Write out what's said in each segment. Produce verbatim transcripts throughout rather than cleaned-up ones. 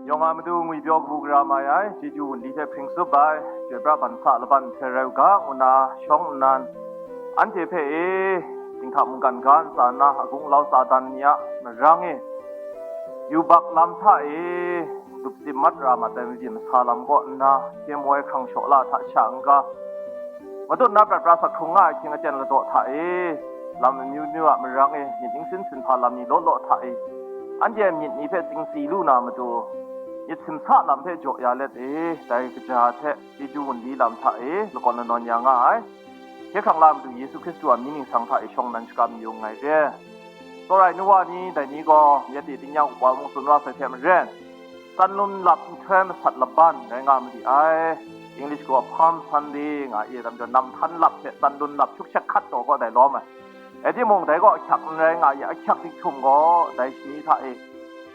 Yawng a Madu ngwipyaw kabu gara mai ai, chyeju wunli hte hpring tsup ai, chyoi pra ban sa laban hte rai u ga, ngu nna shawng nnan, anhte hpe e, dinghta mungkan ga ntsa nna, agung lau Satan ni a marang e, yubak lam hta e, lup tsim mat ra mat ai mabyin masa lam kaw nna, hkye maw ai hkrang shaw la hta sha n-ga, matut na prat pra sak hkrung nga ai hkying aten ladaw hta e, lam amyu myu a marang e, myit ningsin sinhpa lam ni law law hta e, anhte a myit ni hpe tsingsi lu na matu, myit simsa lam hpe jaw ya let e, dai kaja hte chyeju wunli lam hta e lakawn lanawn ya nga ai. Hkye hkrang la Madu Yesu Hkristu a mying ningsang hta e shawng nnan shakram yu nngai re. Tsawra ai nu wa ni, dai ni gaw, ya de tingnyang upa mung tsun wa sai hte maren, tsanlun lap nhtoi masat laban rai nga ma li ai. English gaw Palm Sunday nga i, dam jaw, nam htan lap hte tsanlun lap shuk shek hkat taw gaw dai lawm ai. Rai timung, dai gaw ahkyak n rai nga i, ahkyak dik htum gaw, dai shani hta e,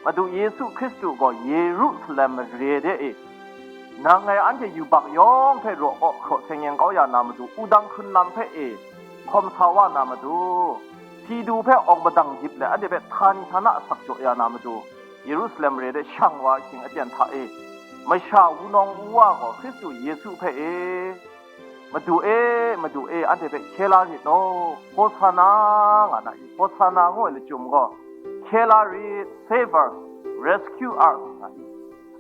Madu Yesu Hkristu gaw Yerusalem mare de e, nang ngai anhte yubak yawng hpe raw kaw hkraw seng yen kau ya na matu, wudang hkrun lam hpe e hkawm sa wa na matu, si du hpe awng madang jip let anhte hpe htani htana asak jaw ya na matu, Yerusalem mare de shang wa ahkying aten hta e, masha wunawng wu wa gaw Hkristu Yesu hpe e, Madu e, Madu e, anhte hpe hkye la rit law, Hosana nga na i, Hosana ngu ai lachyum gaw, hkye la rit, save us, rescue us nga i,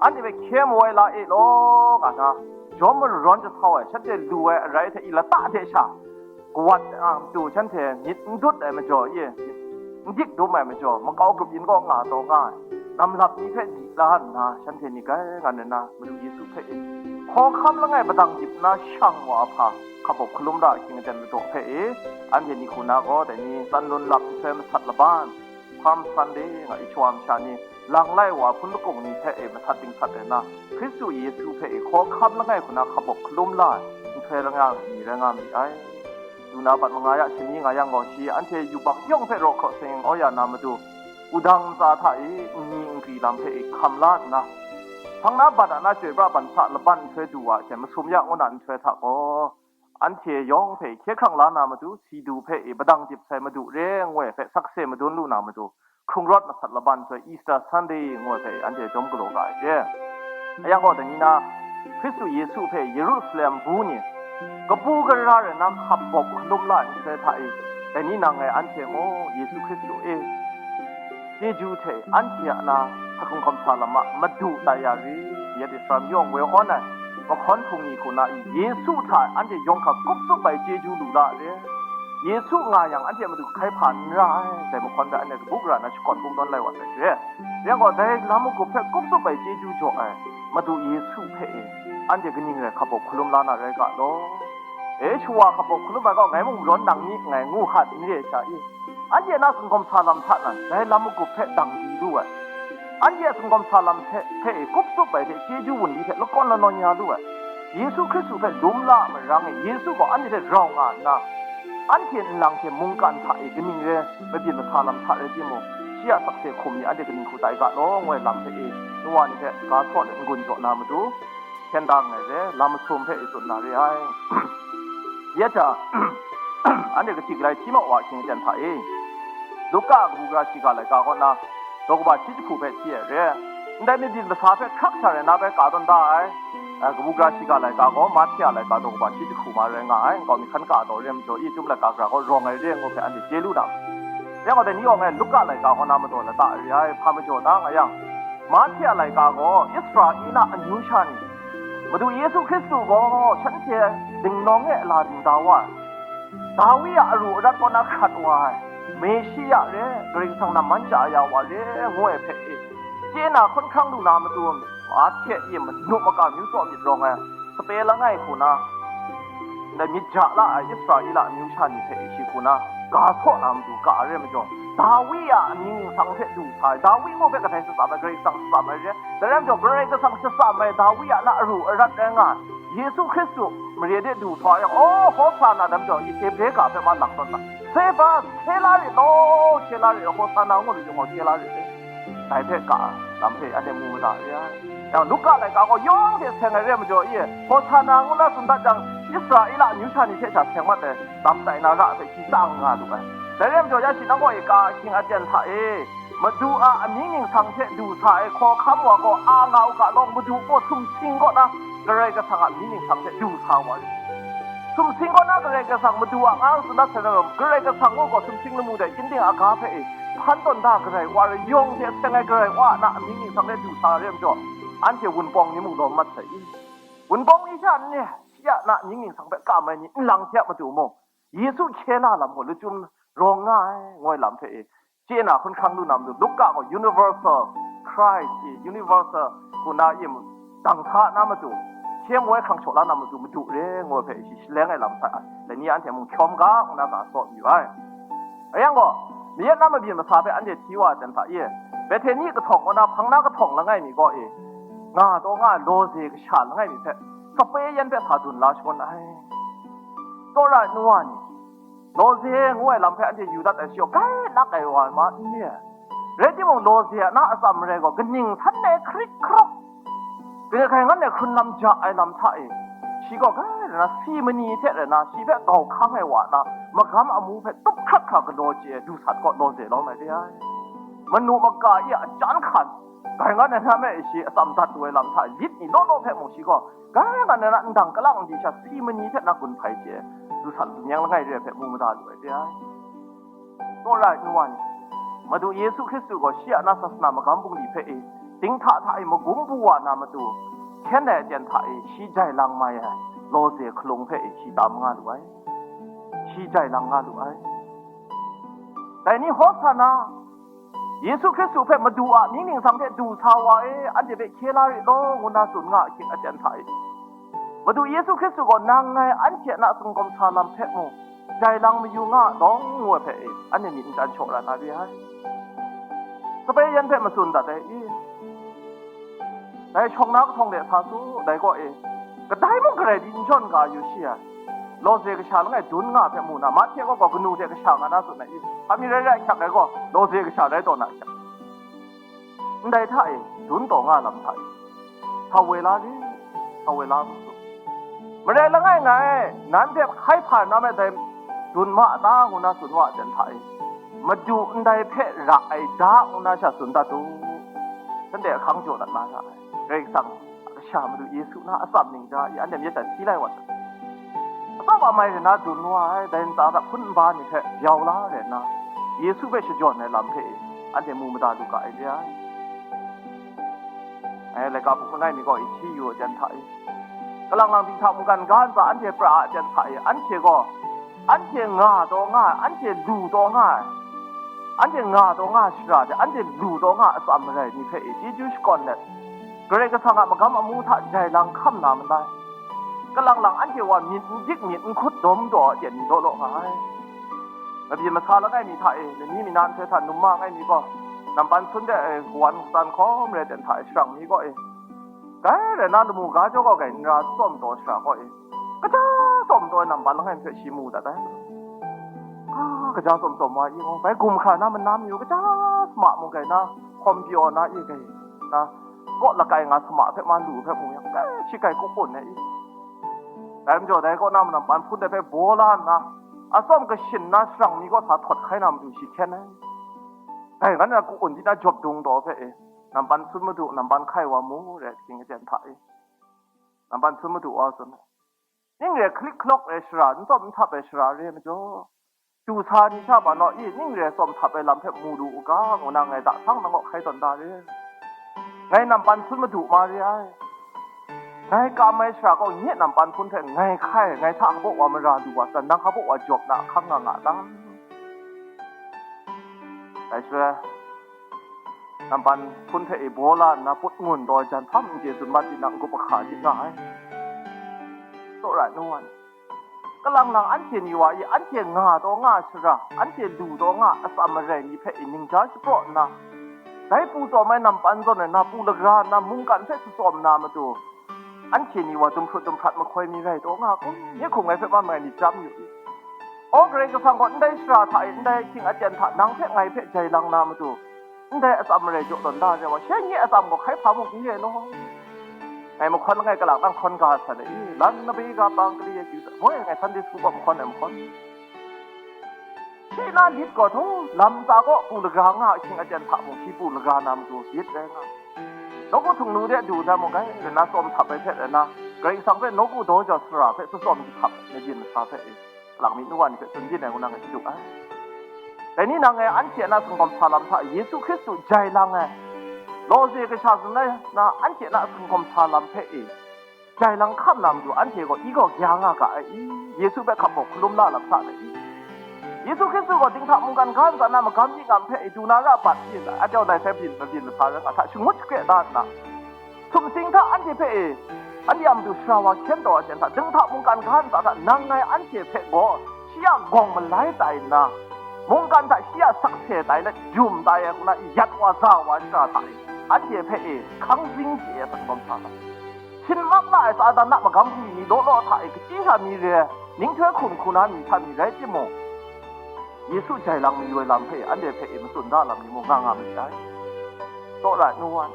anhte hpe hkye maw ai la e law, nga na, jawm marawn jasau ai, shanhte lu ai arai hte i lata hte sha, kawat a matu shanhte myit n dut ai majaw e, myit n dik dum ai majaw, makau grup yin kaw nga taw nga ai, namlap ni hpe di la nna, shanhte ni grai ngan nna, Madu Yesu hpe e, hkawhkam langai padang dip nna shang wa a hpa, hkabawk hkalum ra ahkying aten ladaw hpe e, anhte ni hku na gaw, dai ni tsanlun lap nhtoi masat laban, Palm Sunday nga i, shawa masha ni, lang lai wa hpun lakung ni hpe e masat dingsat ai na, Hkristu Yesu hpe e hkawhkam langai hku na hkabawk hkalum la ai nhtoi langa ni rai nga ma ai. Lu na bat manga ya shani nga yang gaw, shi anhte yubak yawng hpe raw hkraw seng yen kau ya na matu, wudang ntsa hta e nni nkri lam hpe e hkam la nna, hpang na bat a na chyoi pra ban sa laban nhtoi du wa hte masum ya ngu na nhtoi hta gaw, anhte yawng hpe hkye hkrang la na matu, si du hpe e padang dip sai Madu re ngu ai hpe sakse madun lu na matu, hkrung rawt masat laban nhtoi Easter Sunday ngu ai hpe anhte jawm galaw ga ai hte, a yang gaw, dai ni na, Hkristu Yesu hpe Yerusalem bu ni, kabu gara rai na hkap bawp hkalum la ai nhtoi hta e, dai ni nang ngai anhte gaw Yesu Hkristu e, chyeju hte anhte a na hkungkawm sa lam a Madu tai ya ri, ya de sara yawng woi awn ai mahkawn hpung ni hku na i, Yesu hta anhte yawng hkra kup tsup ai chyeju lu la re. Yesu nga yang, anhte a matu hkai hpa n ra ai, dai mahkawn hpe anhte kabu gara na shakawn kungdawn lai wa sai re. Rai yang gaw, dai lam magup hpe kup tsup ai chyeju jaw ai Madu Yesu hpe e, anhte kaning rai hkabawk hkalum la na rai ga law? E, shawa hkabawk hkalum ai gaw, ngai mung marawn nang ni nngai ngu hkat n re sha i? Anhte na sumgawm sa lam hta nan, dai lam magup hpe dang di lu ai. Anhte a sumgawm sa lam hte, hpe e kup tsup ai hte chyeju wunli hte lakawn lanawn ya lu ai. Yesu Hkristu hpe lum la a marang e, Yesu gaw anhte hte rau nga nna, anhte nlang hte mungkan hta e kaning re, mabyin masa lam hta rai timung, shi a sakse hkum ni anhte kaning hku tai ga law, ngu ai lam hpe e, nu wa ni hpe ga saw let n-gun jaw na matu, hkyen da nngai re, lam masum hpe e tsun na re ai. Ya hta, anhte kaji galai hti mat wa ahkying aten hta e, Luka kabu gara shiga laika kaw na, daw kaba shi jahku hpe hti ai re. Ndai mabyin masa hpe hkrak sha rai na bai ka tawn da ai. A, kabu gara shiga laika gaw Mahte a laika daw kaba shi jahku ma rai nga ai, nkau mi hkan ka taw re majaw, i, Chyum laika gara gaw rawng ai re ngu hpe anhte chye lu na. Rai yang gaw, dai ni gaw ngai Luka laika kaw na madaw lata re ai, hpa majaw ta nga yang, Mahte a laika gaw Israela amyu sha ni, Madu Yesu Hkristu gaw shanhte dingnawng e a la dingda wa ai, Dawi a aru arat kaw na hkrat wa ai, Meshiya re, Karai Kasang nan man chya ya wa re, ngu ai hpe e, chye na hkawn hkrang lu na matu, Mahte e manu maka myu tsaw myit rawng ai, sape langai hku na, ndai myit ja la ai Israela amyu sha ni hpe e shi hku na, ga saw na matu ga ai re majaw, Dawi a amying ningsang hpe du sa ai, Dawi ngu hpe kadai shatsam ai, Karai Kasang shatsam ai re, dai rai majaw, Karai Kasang shatsam ai Dawi a na aru arat rai nga ai, Yesu Hkristu mare de du sa yang, "O, Hosana," dai majaw, i Hebre ga hpe ma lang tawn na, "Save us, hkye la rit law, hkye la rit law, Hosana," ngu lu yung gaw, hkye la rit, dai hpe ga ai lam hpe anhte mu mada re ai. Yang Luka laika gaw yawng hte seng ai re majaw, i Hosana ngu na tsun dat jang, Israela amyu sha ni hte sha seng mat ai lam tai na ra hpe shi tsang nga lu ai. Dai re majaw, ya shi nang gaw e, ka ahkying aten hta e, Madu a amying ningsang hte du sa ai hkawhkam wa gaw a nga u ga law, Madu gaw sumsing kaw na Karai Kasang a amying ningsang hte du sa wa ai. Sumsing kaw na Karai Kasang Madu a nga tsun dat sai na lam, Karai Kasang gaw sumsing lamu dai ginding aga hpe e hpan tawn da Karai Wa, rayawng hte seng ai Karai Wa a na amying ningsang hte du sa ai majaw, anhte Wunpawng ni mung lawm mat sai i? Wunpawng ni sha n ni, shi a na amying ningsang hpe kam ai ni nlang hte a matu mung, Yesu hkye la lam gaw lachyum rawng nga ai, ngu ai lam hpe e, chye na hkun hkrang lu na matu, Luka gaw universal Christ e, universal hku na e, dang sa na matu, hkye mu ai hkrang shaw la na matu, Madu re, ngu ai hpe shi shaleng ai lam hta, dai ni anhte mung hkyawm ga, ngu na ga saw yu ai. Rai yang gaw, mayat na mabyin masa hpe anhte hti wa ai ten hta e, Bethani kahtawng kaw na hpang na kahtawng langai mi gaw e, nga taw nga ai lawze kasha langai mi hpe, sape yan hpe sa dun la shangun ai. Tsawra ai nu wa ni, lawze ngu ai lam hpe anhte yu dat ai shi gaw, grai lak ai wa ma n ni? Rai timung, lawze a na atsam marai gaw kaning san ai hkrit hkrawk, grai ngan ai hkrun lam ja ai lam hta e, shi gaw grai rai na, si mani hte rai na, shi hpe gau hkang ai wa na, magam amu hpe tup hkrat hkra galaw chye ai du sat gaw lawze lawm ai re ai. Manu maka i a chyan hkan, grai ngan ai na me shi atsam dat lu ai lam hta lit ni law law hpe mung shi gaw, grai ngan ai na ndang kalang di sha si mani hte na gun hpai chye ai du sat lu nyeng langai re ai hpe mu mada lu ai re ai. Tsawra ai nu wa ni, Madu Yesu Hkristu gaw shi a na sasana magam bungli hpe e, dinghta hta e magum bu wa na matu, hkyen ai aten hta e shi jai lang mai ai lawze hkalung hpe e shi tam nga lu ai, shi jai lang nga lu ai. Dai ni, Hosana, Yesu Hkristu hpe Madu a mying ningsang hte du sa wa e, anhte hpe hkye la rit law, ngu na tsun nga ahkying aten hta e, Madu Yesu Hkristu gaw nang ngai anhte a na singawm sa lam hpe mung, jai lang mayu nga dawng ngu ai hpe e, anhte myit n chyan shaw ra na re ai. Sape yan hpe matsun dat ai i? Dai shawng na kahtawng de sa su, dai gaw e, kadai mung garai di n jawn ga yu shi ai, lawze kasha langai dun nga hpe mu na, Mahte gaw gaw kanu hte kasha nga na tsun ai i? Hpa mi rai rai ahkyak ai gaw, lawze kasha rai taw na ahkyak. Ndai hta e, dun taw nga lam hta e, sa woi la ri, sa woi la mu su. Marai langai ngai, nanhte hkai hpa na me dai dun ma a ta, ngu na tsun wa ai ten hta e, Madu ndai hpe ra ai da, ngu na sha tsun dat u. Shanhte ahkang jaw dat na ra ai. Karai Kasang a Kasha Madu Yesu na atsam ning ja i, anhte myit hta si lai wa sai. Atsawm amai rai na dun wa ai, dai ntsa hta hpun nba ni hpe yau la rai nna, Yesu hpe shajawn ai lam hpe e, anhte mu mada lu ga ai re ai. Ai, laika hpuk langai mi gaw i hti yu ai jan hta e, kalang lang dinghta mungkan ga ntsa anhte pra ai jan hta e, anhte gaw, anhte nga taw nga ai, anhte lu taw nga ai, anhte nga taw nga ai shara de, anhte lu taw nga ai atsam marai ni hpe e chyeju shakawn let, Karai Kasang a magam amu hta jai lang hkam na malai. Kalang lang anhte wa myit n dik myit n hkut dawm taw ai aten ni law law nga ai. Mabyin masa langai mi hta e, lani mi na nhtoi hta num ma ngai mi gaw, nampan sun de ai kawan katsan hkawm rai ten hta e sharang mi gaw e, dai rai na lamu ga jaw gaw gai n ra tsawm taw shara gaw e, kaja tsawm taw ai nampan langai mi hpe shi mu dat ai. Ah, kaja tsawm tsawm wa i gaw, bai gum hkra na manam yu, kaja sama mung gai na, hkawm pyaw na i gai na, kaw lakai nga sama hpe ma lu hpe mu yang, kai shi kai kukun ai i. Dai majaw dai kaw na manam pan hpun de hpe baw la nna, atsawm kashin na sharang mi kaw sa htawt hkai na matu shi hkyen ai. Dai ngan na kukun di na jawp dung taw hpe e, nampan sun madu, nampan hkai wa mu, rai ahkying aten hta e, nampan sun madu wa tsun ai. Ning re hkalik hkalawk ai shara, n tsawm n htap ai shara re majaw, du sa ni sha pa naw i, ning re tsawm htap ai lam hpe mu lu u ga, ngu na ngai da sang na ngaw hkai tawn da re. Ngai nampan hpun madu ma re ai. Ngai kam ai shara gaw nye nampan hpun hte ngai hkai, ngai hta kabaw wa mara lu wa san, nang kabaw wa jawp na ahkang nga nga ta? Dai shaloi, nampan hpun hte e baw la nna put ngun taw ai jan hpang n chye tsun mat tinang, n-gup ahka di nga ai. Tsawra ai nu wan, kalang lang anhte ni wa i, anhte nga taw nga ai shara, anhte lu taw nga ai atsam marai ni hpe i ningja shapraw nna, dai pu tsawm ai nampan zawn ai na pu lagra nna mungkan hpe shatsawm na matu, anhte ni wa dumhprut dumhprat mahkoi mi rai taw nga kun? Nye hkum ngai hpe mam ai ni chyam yu i. O Karai Kasang gaw ndai shara hta e, ndai ahkying aten hta nang hpe ngai hpe jai lang na matu, ndai atsam marai jaw tawn da re wa, she nye atsam gaw hkai hpa mung n re law. Ngai mahkawn langai kalang nang hkawn ga sa le i, lan na bai ga pang kali ya kyu sa, moi ngai Sunday school gaw mahkawn ai mahkawn. Shi na lit gaw, htaw, lam tsa kaw pu laga nga ahkying aten hta mung, shi pu laga na matu lit rai nga. Nawku htingnu de du na mung, gai rai na, tsawm htap ai hte rai na, Karai Kasang hpe nawku daw jau sara hpe tsawm jahtap ai mabyin masa hpe e, lang mi nu wa ni hpe tsun byin ai, ngu na ngai hte du ai. Dai ni nang e anhte a na singkawm sa lam hta Yesu Hkristu jai lang ai, lawze kasha zun ai na anhte a na singkawm sa lam hpe e, jai lang hkam na matu anhte gaw i gaw gya nga ga ai i? Yesu hpe hkap baw hkalum la lam sa ai i? Yesu Hkristu gaw dinghta mungkan ga ntsa na magam myit ngam hpe i du na ra bat i? Aten dai sai byin mabyin masa rai nga hta shangut shakre da nna, sumsing hta anhte hpe e, anhte a matu sara wa hkyen taw ai hte hta, dinghta mungkan ga ntsa hta nang ngai anhte hpe gaw shi a gawng malai tai nna, mungkan hta shi a sakse tai let, jum tai ai hku na i, yat wa za wa ai shara hta e, anhte hpe e hkang zing chye ai asak kawm sa lam, sin mak la ai Satan a magam bungli ni law law hta e kachyi sha mi re ai, ninghtoi hkum hku na mi hta mi rai timung, Yesu jai lang mayu ai lam hpe anhte hpe e matsun da lam ni mung nga nga mali ai. Tsawra ai nu wa,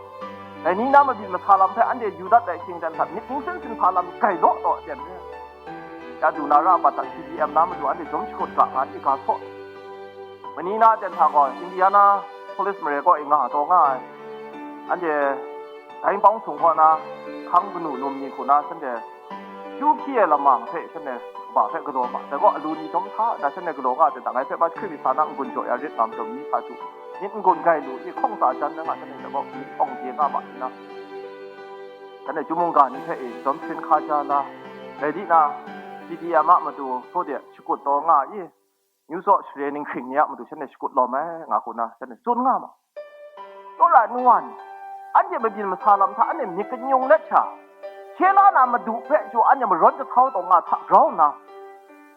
dai ni na mabyin masa lam hpe anhte yu dat ai hkying dan hta myit ningsin sinhpa lam gai law law ten re. Ya du na ra a bat hta C D M na matu anhte jawm shakut ga nga di ga saw. Mani na ten hta gaw Indianapolis mare kaw e nga taw nga ai, anhte dai npawng sung kaw na hkang kanu num ni hku na shanhte kyu hpyi ai lamang hpe shanhte kaba hpe galaw ma, dai gaw alu ni jawm hta na shanhte galaw nga ai ten hta, ngai hpe ma hkrit myit sa na n-gun jaw ya rit nga majaw mi sa du, myit n-gun gai lu i, hkawng tsa jan na nga shanhte hte gaw myit awng de nga ma nna, shanhte chyum mungga ni hpe e jawm sharin hkaja la, dai di na, C D M a matu htaw de shakut taw nga i, New York share ninghkring ni a matu shanhte shakut lawm ai nga hku na shanhte tsun nga ma. Tsawra ai nu wa ni, anhte mabyin masa lam hta anhte myit kanyung let sha, hkye la na Madu hpe chyu anhte marawn jahtau taw nga hta grau nna,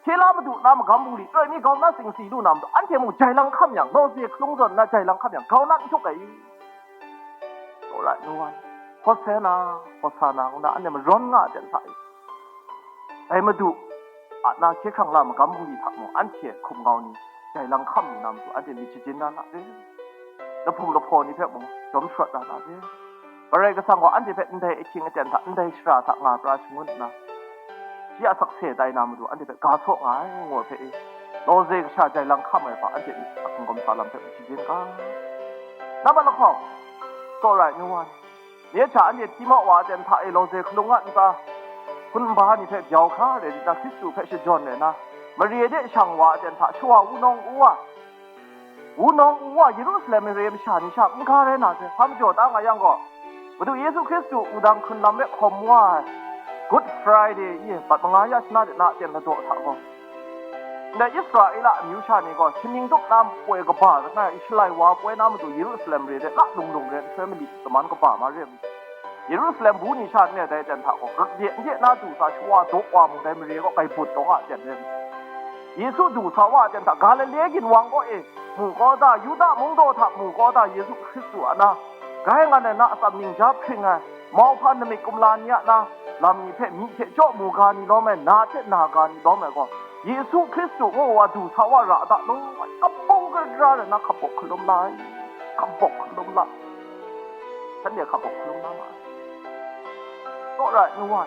hkye la Madu na magam bungli, roi mi grau na singsi lu na matu, anhte mung jai lang hkam yang, lawze hkalung zawn nna jai lang hkam yang, grau na n htuk ai i? Tsawra ai nu wa ni, Hosana, Hosana, ngu na anhte marawn nga ai ten hta e, dai Madu a na hkye hkrang la magam bungli hta mung, anhte hkum ngau ni jai lang hkam lu na matu, anhte myit shajin na na re, lahpum lahpaw ni hpe mung jawm sharawt na na re. Karai Kasang gaw anhte hpe ndai ahkying aten hta, ndai shara hta nga pra shangun nna, shi a sakse tai na matu anhte hpe ga saw nga ai, ngu ai hpe e, lawze kasha jai lang hkam ai hpa anhte myit a hkum kawm sa lam hpe myit shajin ga. Nambat lahkawng, tsawra ai nu wa ni, nye hta anhte Timoa wa aten hta e lawze hkalung a nta, hpun nba ni hpe byau hkra rai nna, Hkristu hpe shajawn rai na, mare de shang wa aten hta shawa wunawng u wa, wunawng u wa, Yerusalem mare masha ni sha n-ga rai na sai, hpa majaw da nga yang gaw, Madu Yesu Hkristu wudang hkrun lam hpe hkawm wa ai Good Friday i bat manga ya shana de na aten ladaw hta gaw, ndai Israela amyu sha ni gaw, shaning tup na poi kaba langai i, shalai wa poi na matu Yerusalem re de la lung lung re nhtoi mali shaman kaba ma re ai majaw, Yerusalem bu ni sha nme dai ten hta gaw, gakde n de na du sa shawa daw wa mung, dai mare gaw kai but taw nga ten re. Yesu du sa wa ten hta, Galile ginwang kaw e mu kawda, Yuda mungdaw hta mu kawda, Yesu Hkristu a na, grai ngan ai na atsam ningja hpring ai, mauhpan namik kumla ni a na, lam ni hpe myi hte chyaw mu ga ni lawm ai, na hte na ga ni lawm ai gaw, Yesu Hkristu ngu wa du sa wa ra da law, ai, kabau gara rai na hkap baw hkalum la ai, hkap baw hkalum la, shanhte hkap baw hkalum la ma ai. Tsawra ai nu wa,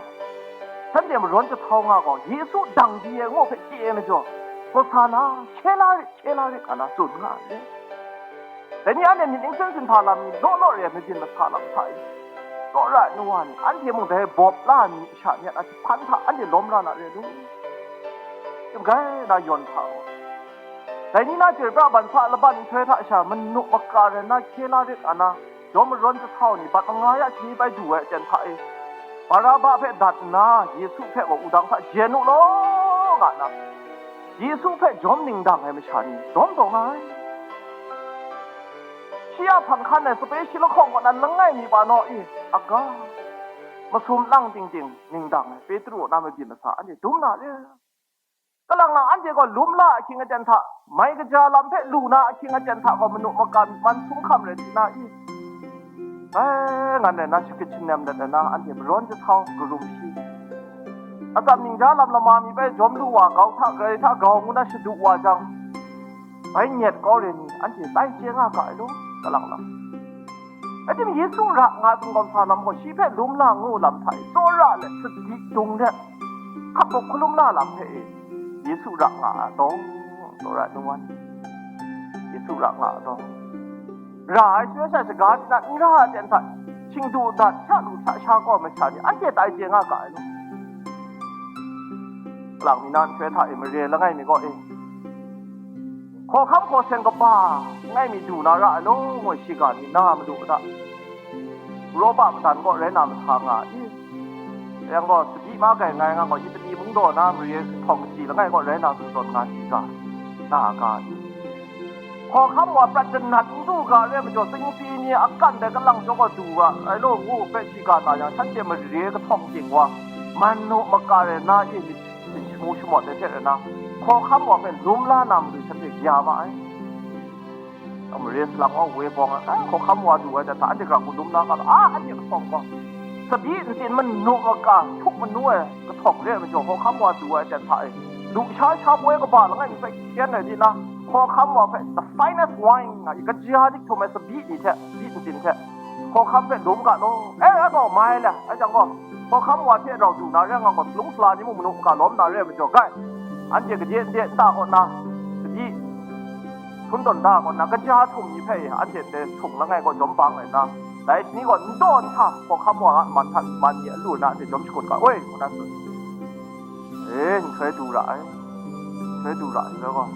shanhte marawn jahtau nga gaw, Yesu dang di ai ngu hpe chye ai majaw, Hosana, hkye la rit, hkye la rit, nga na tsun nga ai. Dai ni anhte myit ningsin sinhpa lam ni law law re ai mabyin masa lam hta e, tsawra ai nu wa ni, anhte mung dai bawp la ai mi sha ni a jahpan hta anhte lawm ra na re lu, tim gai na yawn hpa gaw, dai ni na chye pra ban sa laban nhtoi hta sha manu maka rai na hkye la rit a na, jawm marawn jahtau ni bat manga ya shani bai du ai aten hta e, Baraba hpe dat nna, Yesu hpe gaw wudang hta jen u law, nga nna, Yesu hpe jawm ningdang ai masha ni jawm taw nga ai. Shi a hpang hkan ai sape shi lahkawng kaw na langai mi pa naw e, aga, masum lang ting ting ningdang ai Petru na mabyin masa anhte dum na le. Kalang lang anhte gaw lum la ahkying aten hta, mai kaja lam hpe lu na ahkying aten hta gaw manu maka myi man sum hkam rai di na i? Bai ngan rai na, shakit shanem let ai na, anhte marawn jahtau karum shi, atsam ningja lam lama mi bai jawm lu wa, grau hta grai hta grau ngu na shadu wa jang, bai nyet kau re ni, anhte tai chye nga ga ai law, kalang lang. Rai timung, Yesu ra nga ai singkawm sa lam gaw, shi hpe lum la ngu lam hta e, tsawra let, sadi dung let, hkap baw hkalum la lam hpe e, Yesu ra nga ai taw, Tsawra ai nu wan, Yesu ra nga ai taw, ra ai shaloi sha shaga hte na n ra ai ten hta, shingdu dat, sha lu hta sha kaw masha ni, anhte tai chye nga ga ai law. Kalang mi na nhtoi hta e mare langai mi gaw e, hkawhkam hkawhseng kaba langai mi du na ra ai law, ngu ai shiga ni na malu a ta? Roba madan gaw rai na mahta nga i? Yang gaw, sadi ma kai ngai nga gaw, Itali mung daw na mare kahtawng kaji langai gaw rai na zawn nga si ga, na ga i? Hkawhkam wa prat janat n du ga re ai majaw, tsingsi ni a kan dai kalang jaw gaw du ga ai law, ngu hpe shiga ta yang, shanhte mare kahtawng ting wa, man nu maka rai na i, myit shamu shamawt ai hte rai na, hkawhkam wa hpe lum la na matu shanhte ya ma ai. Mare salang wa woi bawng ai, hkawhkam wa du ai ten hta, anhte gara hku lum la ga law, a, anhte kahtawng gaw, sabi ntsin manu maka, htuk manu ai kahtawng re ai majaw, hkawhkam wa du ai ten hta e, lusha sha poi kaba langai mi hpe hkyen ai di na, hkawhkam wa hpe the finest wine nga i, kaja dik htum ai sabi ni hte, sabi ntsin hte, hkawhkam hpe lum ga law, e, rai gaw, mai le, ai jang gaw, hkawhkam wa hte rau du na re ai nga gaw, salung sala ni mung manu maka lawm na re ai majaw, gai, anhte kaje nde nta kaw na, sabi hpun tawn da kaw na, kaja htum ni hpe anhte ndai htung langai gaw jawm bang ai na, dai shani gaw n daw n hta, hkawhkam wa a man hta man ni a lu na, anhte jawm shakut ga, oi, ngu na tsun. E, nhtoi du ra ai, nhtoi du ra ai, rai gaw,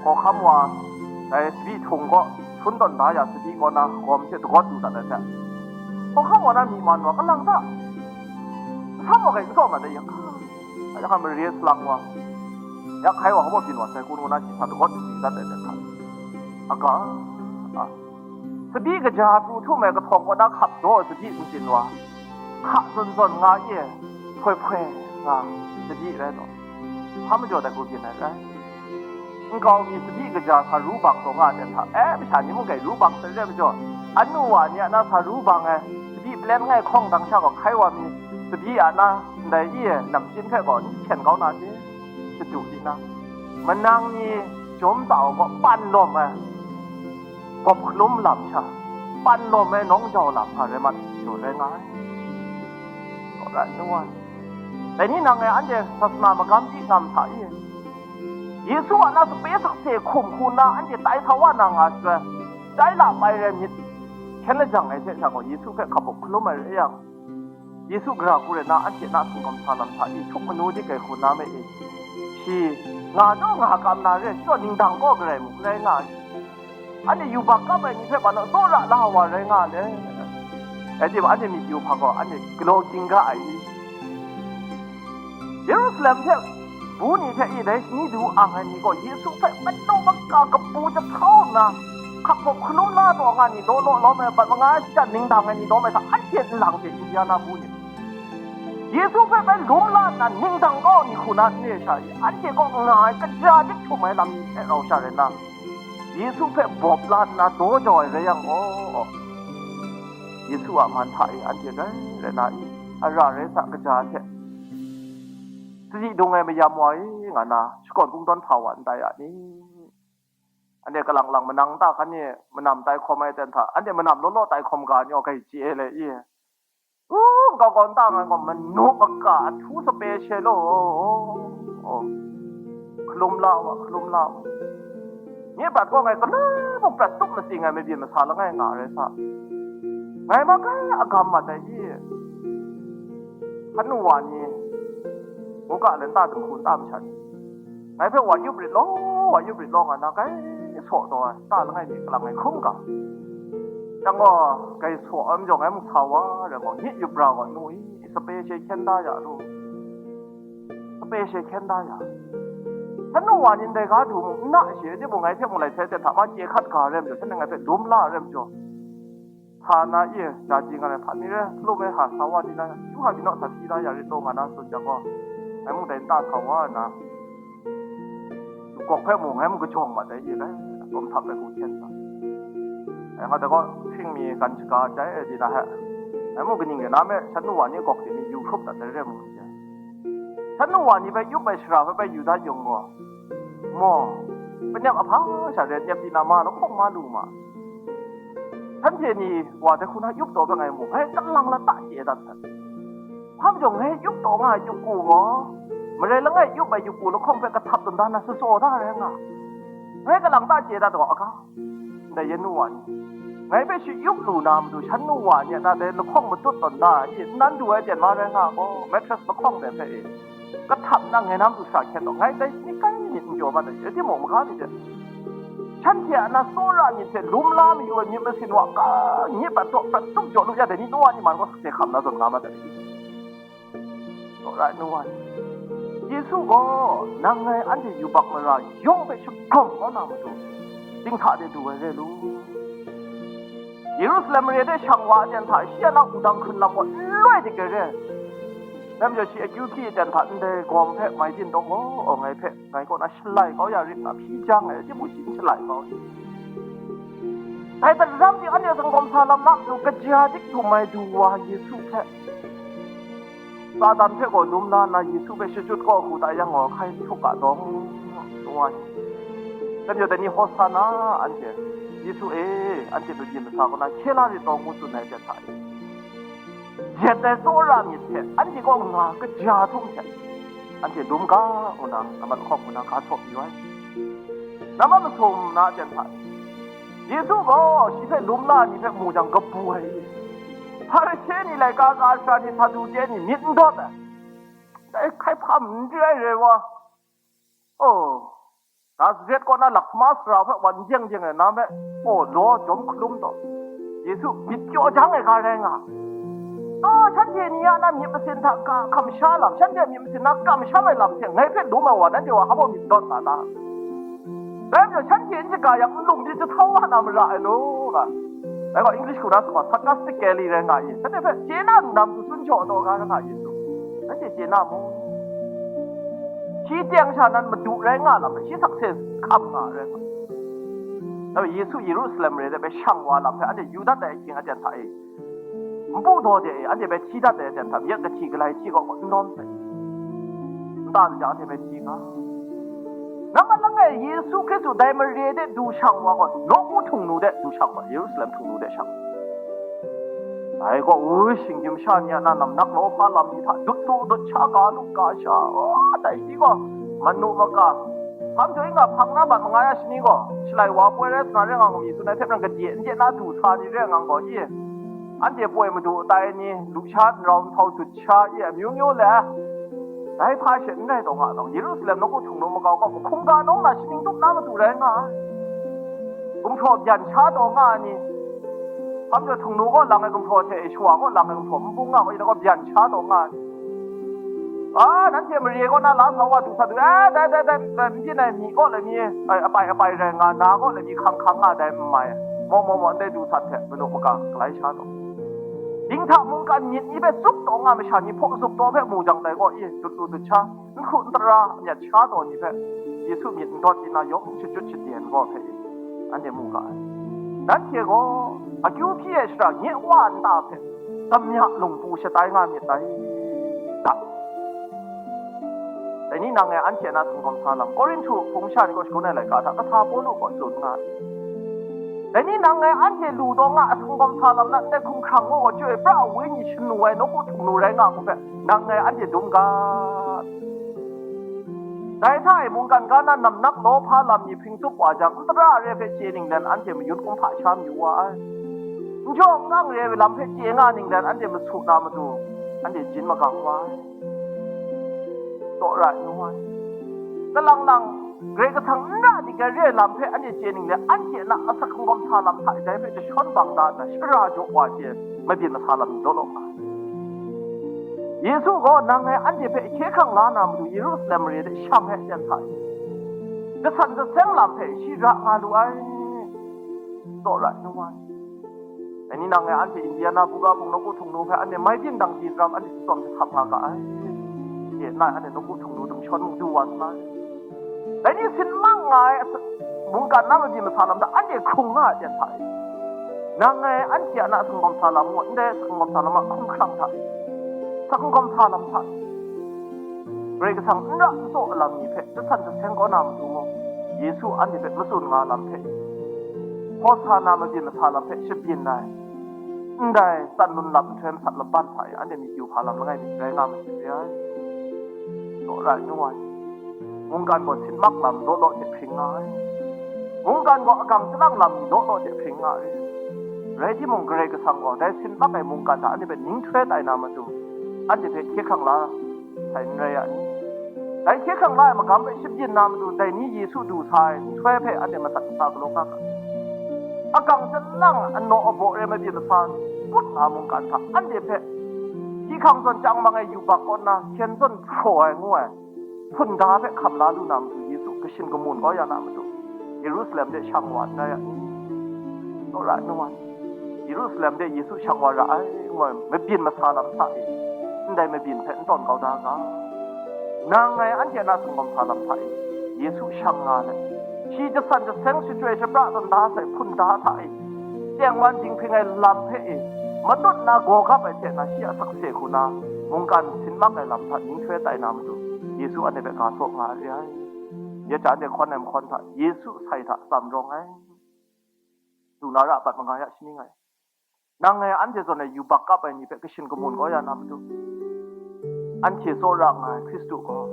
hkawhkam wa dai sabi htung gaw, hpun tawn da ya sabi kaw na, gawm hte dagawt du dat ai hte, hkawhkam wa na myi man wa kalang ta, n sam wa kai, n saw mat ai yang, a, ya hka mare salang wa, ya hkai wa hpa byin wa sai kun ngu na, shi hta dagawt du dat ai hte hta, a ga, a, sabi kaja pru htum ai kahtawng kaw na hkap daw ai sabi ntsin wa, hka zawn zawn nga i, hpoi hpoi nga sabi rai taw, hpa majaw dai hku byin ai rai. Nkau mi sabi kaja sa ru bang taw nga ai hta, e, masha ni mung kai ru bang sai re ai majaw, anu wa ni a na sa ru bang ai, sabi palen ngai hkawng dang sha gaw hkai wa mi, sabi a na ndai i, namchin hpe gaw n hkyen kau na hte, shadu di na, manang ni jawm tsau gaw pan lawm ai, gawp hkalum lam sha, pan lawm ai nawng jau lam hpa rai mat, jaw rai nga ai. Kaw rai nu wa, dai ni nang e anhte sasana magam pyi ngam hta i? Yesu a na sape sakse hkum hku nna anhte tai sa wa na nga shaloi, tai la pai rai myit, hkyen lajang ai hte sha gaw, Yesu hpe hkap up hkalum ai rai yang, Yesu gara hku rai na, anhte na singkawm sa lam hta i, htuk manu dik ai hku na me e? Shi nga jaw nga kam na re, shi gaw ningdang kaw garai mu, rai nga ai. Anhte yubak kap ai ni hpe ban naw tsawra la wa rai nga le. Rai timung, anhte myi pyu hpa gaw anhte galaw ging ga ai i? Yerusalem hte bu ni hte e dai shani du ang ai ni gaw Yesu hpe manu maka kabu jahtau nna, hkap hkawp hkalum la taw nga ni, law law lawm ai, bat manga ai shatan ningdang ai ni lawm ai hta, anhte nlang hte India na bu ni, Yesu hpe bai lum la nna ningdang kau ni hku na n re sha i? Anhte kaw nga ai kaja dik htum ai lam ni hte rau sha rai nna, Yesu hpe bawp la nna daw jau ai rai yang gaw, Yesu a man hta e anhte rai rai na i? Ara rai sa kaja hte, sadi dung ai mayam wa e, nga na shakawn kungdawn hpa wa n tai a ni? Anhte kalang lang manang nta hkan ni manam tai hkawm ai ten hta, anhte manam law law tai hkawm ga ni gaw, grai chye ai le i? U, nkau kau nta ngai gaw manu maka ahtu sape she law, hkalum la wa, hkalum la wa. Nye prat gaw ngai galoi mung prat tup matsing ai mabyin masa langai nga rai sa, ngai ma kai agam mat ai i? Hanu wa ni, mungga le nta dinghku nta masha ni, ngai hpe wa yup rit law, wa yup rit law, nga na grai saw taw ai, ta langai mi kalang ai hkrum ga. Yang gaw, grai saw ai majaw ngai mung sa wa, rai gaw, nye yup ra gaw nu i, sape she hkyen da ya lu, sape she hkyen da ya. Hanu wa ni ndai ga du mung, n na shi, timung ngai hte mung lai sai ten hta ma chye hkat ga rai majaw, shanhte ngai hpe dum la rai majaw, hpa na e, ja ji nga ai hpa mi re, hpalum ai ha sa wa di na, yu ha byin naw sa hpyi la ya rit law, nga na tsun jang gaw, ngai mung dai nta sa wa na, gawk hpe mung ngai mung kajawng mat ai e rai, lawm htap ai hku hkyen sa. Ngai nga dai gaw, hpring mi gan shaga jai ai di na he, ngai mung kaning rai na me, shan nu wa ni gawk de ni yu hkrup dat ai re mung n chye. Shan nu wa ni bai yup ai shara hpe bai yu dat yung gaw, maw, panep ahpa sha re nyep di na ma lahkawng ma lu ma. Shanhte ni wa dai hku na yup taw hpe ngai mu, ngai kalang lata chye dat sai. Hpa majaw ngai yup taw nga ai yup ku gaw, marai langai yup ai yup ku lahkawng hpe kahtap tawn da na, shatsaw da rai nga. Ngai kalang ta chye dat gaw, aga, ndai yen nu wa ni, ngai hpe shayup lu na matu, shan nu wa ni a na dai lahkawng matut tawn da, i, nnan du ai ten ma rai nga gaw, mattress lahkawng dai hpe e, kahtap nna ngai nam du sa hkyen taw, ngai dai ni kai myit n jaw mat ai, rai timung, maga myit de, shanhte a na tsawra myit hte lum la mayu ai myit masin wa, ka, nye prat taw prat tup jaw lu ya, dai ni nu wa ni man gaw sakse hkam na zawn nga mat ai. Tsawra ai nu wa ni, Yesu gaw nang ngai anhte yubak mara yawng hpe shagawm kau na matu, dinghta de du ai re lu. Yerusalem mare de shang wa ai ten hta shi a na wudang hkrun lam gaw n loi de gare. Dai majaw shi akyu hpyi ai ten hta ndai gawm hpe mai byin taw gaw, ngai hpe, ngai kaw na shalai kau ya rit na, hpyi jang ai, timung shi n shalai kau. Dai daram ting anhte sanggawm sa lam na matu, kaja dik htum ai du wa Yesu hpe, Satan hpe gaw lum la nna Yesu hpe shachyut kawhku ta yang gaw, hkai htuk ga dawng, nu wa ni. Dai majaw dai ni Hosana, anhte, Yesu e, anhte mabyin masa kaw na hkye la rit taw, ngu tsun ai ten hta e, jet ai tsawra myit hte anhte kaw nga kaja htum hte, anhte lum ga ngu na, amat lahkawng ngu na ga saw mayu ai. Nambat masum na ten hta e, Yesu gaw shi hpe lum la ai ni hpe mu jang, kabu ai. Hparishe ni, laika ka sara ni, Saduke ni myit n dawt ai. Dai hkai hpa n re ai rai wa. Oh, Nazaret kaw na lahkama sara hpe wan jeng jeng ai na me, oh, law jawm hkalum taw, Yesu myit pyaw jang ai ga rai nga. Oh, shanhte ni a na myit masin hta ka kamsha lam, shanhte a myit masin na kamsham ai lam hte ngai hpe lum ai wa, nanhte wa hpa baw myit dawt nga ta? Rai nme, shanhte n shaga yang, nlung di jahtau wa na mara ai law, nga. Dai gaw English hku na tsun gaw, sarcastically rai nga i, shanhte hpe chye na lu na matu tsun jaw taw ga, nga Yesu. Nanhte chye na mu? Shi teng sha nan madu rai nga lam, shi sakse hkam nga rai nga. Dai Yesu Yerusalem mare de bai shang wa lam hpe anhte yu dat ai ahkying aten hta e, npu daw de e, anhte bai hti dat ai aten hta, yak kahti galai hti gaw n lawm sai. Nta lu jang, anhte bai hti nga. Nambat langai, Yesu Hkristu dai mare de du shang wa gaw, nawku htung nu de du shang wa, Yerusalem htung nu de shang. Dai gaw, u, shinggyim sha ni a na namnak law hpa lam ni hta dut lu dut sha, ga lu ga sha, o, dai shi gaw, manu maka, hpang jaw nga hpang na bat manga ya shani gaw, shalai wa poi rai sa na rai nga, mi tsun ai hte maren, kadye n dye na du sa ni rai nga gaw, i, anhte poi madu tai ni, lusha nrau nhtau dut sha, i, amyu myu le, dai hpa she n rai taw nga, Yerusalem nawku htung nu makau gaw, hkungga nawng na shaning tup na matu rai nga ai. Gumhpraw byan sha taw nga ai ni, hpang jaw htung nu kaw lang ai gumhpraw hte e, shawa kaw lang ai gumhpraw nbung nga gaw, yin gaw byan sha taw nga ai. A, nanhte mare kaw na la sa wa du sa du, e, dai, dai, dai, dai, n byin ai, myi kaw lai mi, ai, apai, apai rai nga, na kaw lai mi, hkang, hkang nga dai n mai. Maw, maw, maw, ndai du sat hte, manu maka, galai sha taw. Dinghta mungkan myit ni hpe zup taw nga masha ni hpaw zup taw hpe mu jang dai gaw, i, dut lu dut sha, n hkru n tara, myat sha taw ni hpe, Yesu myit n dawt di na yawng shachyut shadyen gaw hpe, anhte mu ga ai. Nanhte gaw, akyu hpyi ai shara, nye Wa nta hpe, damya lungpu shatai nga myit dai, ga. Dai ni nang e anhte a na sanggawm sa lam, Korinhtu hpung sha ni kaw shagun ai laika hta, kasa Pawlu gaw tsun nga ai. Dai ni nang e anhte lu taw nga a sanggawm sa lam na ndai hkumhkrang gaw, Chyoi pra ai Wenyi shanu ai nawku htung nu rai nga ngu hpe, nang e anhte dum ga. Dai hta e mungkan ga na namnak law hpa lam ni hpring tup wa jang, n tara re hpe chye ninglen anhte mayun kumhpa sha mayu wa ai. N jaw n kang re ai lam hpe chye nga ninglen anhte masu na matu, anhte jin magang wa ai. Tsawra ai nu wa, kalang lang Karai Kasang n ra ni ga re ai lam hpe anhte chye ninglen, anhte a na asak hkungkawm sa lam hta e dai hpe jashawn bang da nna, shara jaw wa hte mabyin masa lam ni law law nga ai. Yesu gaw nang ngai anhte hpe ahkye hkrang la na matu Yerusalem mare de shang ai aten hta e, jasan jaseng lam hpe shi ra nga lu ai. Tsawra ai nu wa, dai ni nang ngai anhte Indiana buga hpung nawku htung nu hpe anhte mai byin dang di daram anhte tsawm jahtam nga ga ai. Ye na anhte nawku htung nu dum shawn mung du wa nna, dai ni sin mang nga ai mungkan na mabyin masa lam hta anhte hkrung nga ai aten hta e, nang ngai anhte a na sanggawm sa lam ngu, ndai sanggawm sa lam a hkumhkrang hta e, sanggawm sa lam hta e, Karai Kasang n ra n tsaw lam ni hpe jasan jaseng kau na matu mung, Yesu anhte hpe matsun nga lam hpe, Hosana mabyin masa lam hpe shabyin ai, ndai tsan lun lam nhtoi masat laban hta e anhte myit yu hpa lam langai mi rai nga masat re ai. Tsawra ai nu wa, mungkan gaw sin mak lam law law hte hpring nga ai. Mungkan gaw agang chyalang lam ni law law de hpring nga ai. Rai timung, Karai Kasang gaw dai sin mak ai mungkan hta anhte hpe ninghtoi tai na matu, anhte hpe hkye hkrang la sai n rai a ni? Dai hkye hkrang la ai magam hpe shabyin na matu, dai ni Yesu du sa ai nhtoi hpe anhte madat masa galaw nga ga. Agang chyalang anaw abaw re mabyin masa kut nga mungkan hta anhte hpe hti hkang zawn chyang mang ai yubak kaw nna hkyen zawn hpraw ai ngu ai hpunda hpe hkam la lu na matu, Yesu kashin kamun kau ya na matu, Yerusalem de shang wa n rai a ni? Tsawra nu ai, Yerusalem de Yesu shang wa ra ai, ngu ai mabyin masa lam hta e, ndai mabyin hpe n tawn kau da ga? Nang ngai anhte a na singawm sa lam hta e, Yesu shang nga let, shi jasan jaseng shachyoi shapra tawn da sai hpunda hta e, tengman dinghpring ai lam hpe e, matut na gaw gap ai hte na shi a sakse hku na, mungkan sin mak ai lam hta ninghtoi tai na matu, Yesu anhte hpe ga saw nga ai re ai. Ya ja anhte hkawn ai mahkawn hta, Yesu sai hta tsam rawng ai. Lu na ra bat manga ya shaning ai. Nang ngai anhte zawn e yubak kap ai ni hpe kashin kamun kau ya na matu, anhte tsawra nga ai Hkristu gaw,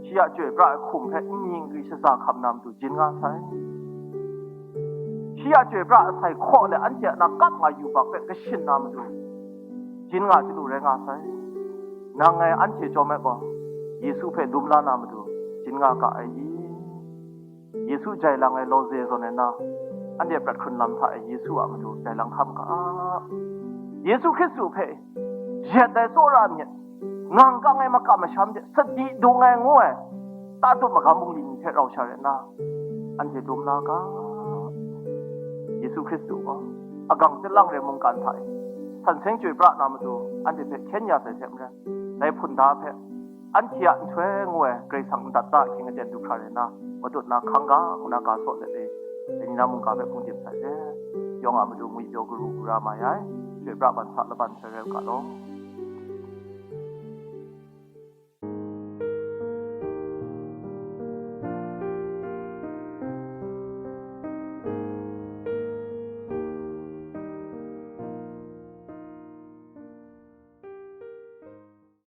shi a chyoi pra ai hkum hpe nni nkri shaza hkam na matu jin nga sai. Shi a chyoi pra ai sai hkaw let anhte a na kap nga yubak hpe kashin na matu, jin nga chyalu rai nga sai. Nang ngai anhte chyawm ai gaw, Yesu hpe lum la na matu jin nga ga ai i? Yesu jai lang ai lawze zawn ai na, anhte prat hkrun lam hta e Yesu a matu jai lang hkam ga. Yesu Hkristu hpe yet ai tsawra myit, ngang kang ai makam masham de sadi dung ai ngu ai, tatup magam bungli ni hte rau sha rai nna, anhte lum la ga. Yesu Hkristu gaw agang chyalang re mungkan hta e san seng chyoi pra na matu anhte hpe hkyen ya sai hte maren, dai hpunda hpe anhte a nhtoi ngu ai Karai Kasang ndat da ahkying aten du hkra rai nna, matut na hkang ga ngu na ga saw let e, dai ni na mungga hpe hpung dim sai re. Yawng a matu ngwi pyaw garu gara mai ai, chyoi pra ban sa laban sai rai u ga law.